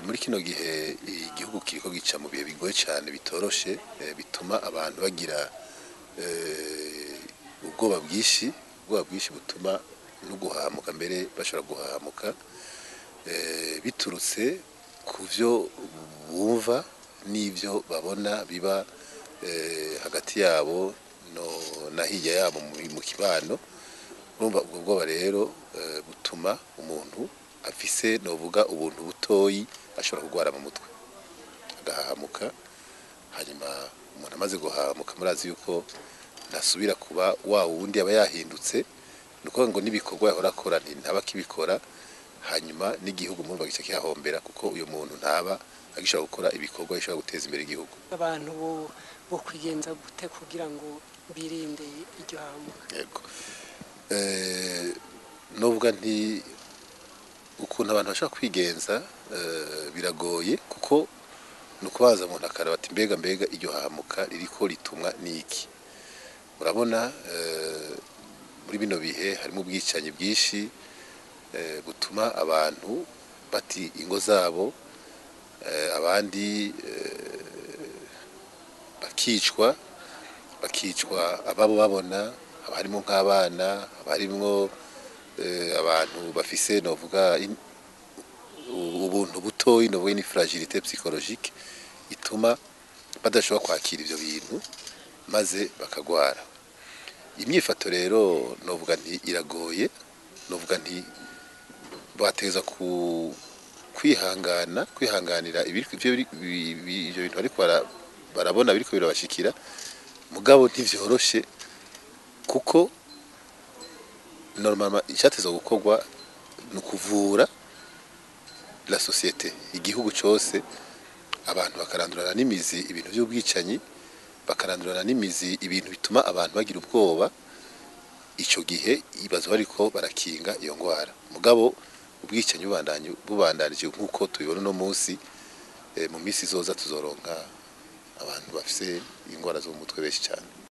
Muri kino gihe igihugu kiriko gica mu bihe bigoye cane bitoroshe, bituma abantu bagira ubwoba bwinshi, ubwoba bwinshi butuma no guhahamuka, mbere bashobora guhahamuka biturutse ku vyo bumva n'ivyo babona biba hagati yabo na hirya yabo mu kibano. Urumva ubwo bwoba rero butuma umuntu afise, novuga, ubuntu butoyi ashobora kugwara mu mutwe agahahamuka. Hanyuma umuntu amaze guhahamuka, murazi yuko ntasubira kuba wa wundi, aba yahindutse. Ni ukuvuga ngo n'ibikorwa yahora akora ntaba akibikora. Hanyuma n'igihugu murumva gica kihahombera, kuko uyo muntu ntaba agishobora gukora ibikorwa bishobora guteza imbere igihugu. Abantu bo kwigenza gute kugira ngo birinde iryo hahamuka? Yego, novuga nti ukuntu abantu bashobora kwigenza biragoye, kuko ni ukubanza umuntu akaraba ati: Mbega iryo hahamuka ririko ritumwa n'iki?" Murabona muri bino bihe harimo ubwicanyi bwinshi butuma abantu bati ingo zabo, abandi bakicwa ababo babona. Haba harimwo nk'abana, haba harimwo abantu bafise, novuga, ubuntu butoyi, novuga ni fragilité psychologique ituma badashobora kwakira ivyo bintu maze bakagwara. Imyifato rero novuga nti iragoye, novuga nti bateza ku kwihangana, kwihanganira ivyo bintu bariko barabona biriko birabashikira. Mugabo ntivyoroshe, kuko normalement icatezwa gukorwa ni ukuvura la société, igihugu cose, abantu bakarandurana n'imizi ibintu vy'ubwicanyi, bakarandurana n'imizi ibintu bituma abantu bagira ubwoba. Ico gihe bazoba bariko barakinga iyo ngwara. Mugabo ubwicanyi bubandanije nk'uko tubibona uno munsi, mu misi izoza tuzoronka abantu bafise ingwara zo mu mutwe benshi cane.